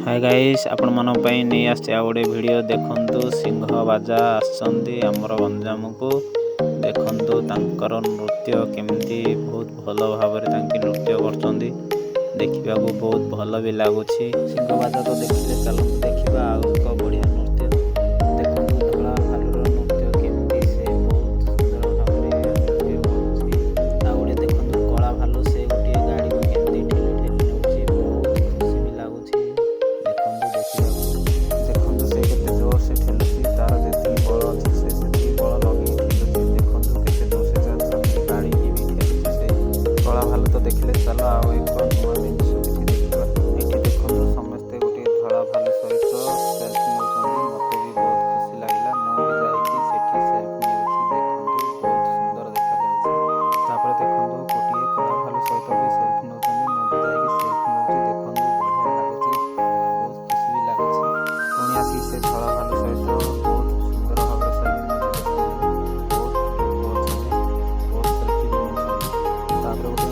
High guys, ଆପଣମାନଙ୍କ ପାଇଁ ନେଇ ଆସିଛି ଆଉ ଗୋଟେ ଭିଡ଼ିଓ। ଦେଖନ୍ତୁ, ସିଂହ ବାଜା ଆସିଛନ୍ତି ଆମର ଗଞ୍ଜାମକୁ। ଦେଖନ୍ତୁ ତାଙ୍କର ନୃତ୍ୟ କେମିତି, ବହୁତ ଭଲ ଭାବରେ ତାଙ୍କେ ନୃତ୍ୟ କରୁଛନ୍ତି। ଦେଖିବାକୁ ବହୁତ ଭଲ ବି ଲାଗୁଛି। ସିଂହ ବାଜା ତ ଦେଖିଲେ, ଚାଲନ୍ତୁ ଦେଖିବା ଆଉ ଏକ ବଢ଼ିଆ ନୃତ୍ୟ। ଦେଖନ୍ତୁ ଧଳା ଭାଲୁର ନୃତ୍ୟ କେମିତି, ସେ ବହୁତ ସୁନ୍ଦର ଭାବରେ ନୃତ୍ୟ କରୁଛି। ଆଉ ଗୋଟେ ଦେଖନ୍ତୁ କଳା ଭାଲୁ, ସେ ଗୋଟିଏ ଗାଡ଼ିକୁ କେମିତି ଠେଲି ଠେଲି ନେଉଛି। ବହୁତ ଖୁସି ବି ଲାଗୁଛି ଦେଖନ୍ତୁ ଦେଖିବାକୁ। ଦେଖନ୍ତୁ ସେ କେତେ ଜୋରସେ ଠେଲୁଛି। ତାର ଯେତିକି ବଳ ଅଛି, ସେ ସେତିକି ବଳ ଲଗେଇ ଠେଲୁଛି। ଦେଖନ୍ତୁ କେତେ ଜୋରସେ ଗାଡ଼ିକି ବି ଠେଲୁଛି ସେ। କଳା ଭାଲୁ ତ ଦେଖିଲେ, ଚାଲ ଆଉ ଏକ ନୂଆ ଜିନିଷ କିଛି ଦେଖିବା। ଏଠି ଦେଖନ୍ତୁ, ସମସ୍ତେ ଗୋଟିଏ ଧଳା ଭାଲୁ ସହିତ ସେଲ୍ଫି ନେଉଛନ୍ତି। ମୋତେ ବି ବହୁତ ଖୁସି ଲାଗିଲା। ମୁଁ ବି ଯାଇକି ସେଠି ସେଲ୍ଫି ନେଉଛି। ଦେଖନ୍ତୁ, ବହୁତ ସୁନ୍ଦର ଦେଖାଯାଉଛି। ତାପରେ ଦେଖନ୍ତୁ, ଗୋଟିଏ କଳା ଭାଲୁ ସହିତ ବି ସେଲ୍ଫି ନେଉଛନ୍ତି। ମୁଁ ବି ଯାଇକି ସେଲ୍ଫି ନେଉଛି। ଦେଖନ୍ତୁ, ବଢ଼ିଆ ଲାଗୁଛି, ବହୁତ ଖୁସି ବି ଲାଗୁଛି। ପୁଣି ଆସିକି ସେ ଧଳା ଭାଲୁ ସହିତ ବହୁତ ସୁନ୍ଦର ଭାବରେ ସେଲ୍ଫି ନେଉଛି। ଦେଖନ୍ତୁ, ବହୁତ ଲୋକ ଅଛନ୍ତି, ବହୁତ ସେଲ୍ଫି ବି ନେଉଛନ୍ତି। ତାପରେ ଗୋଟେ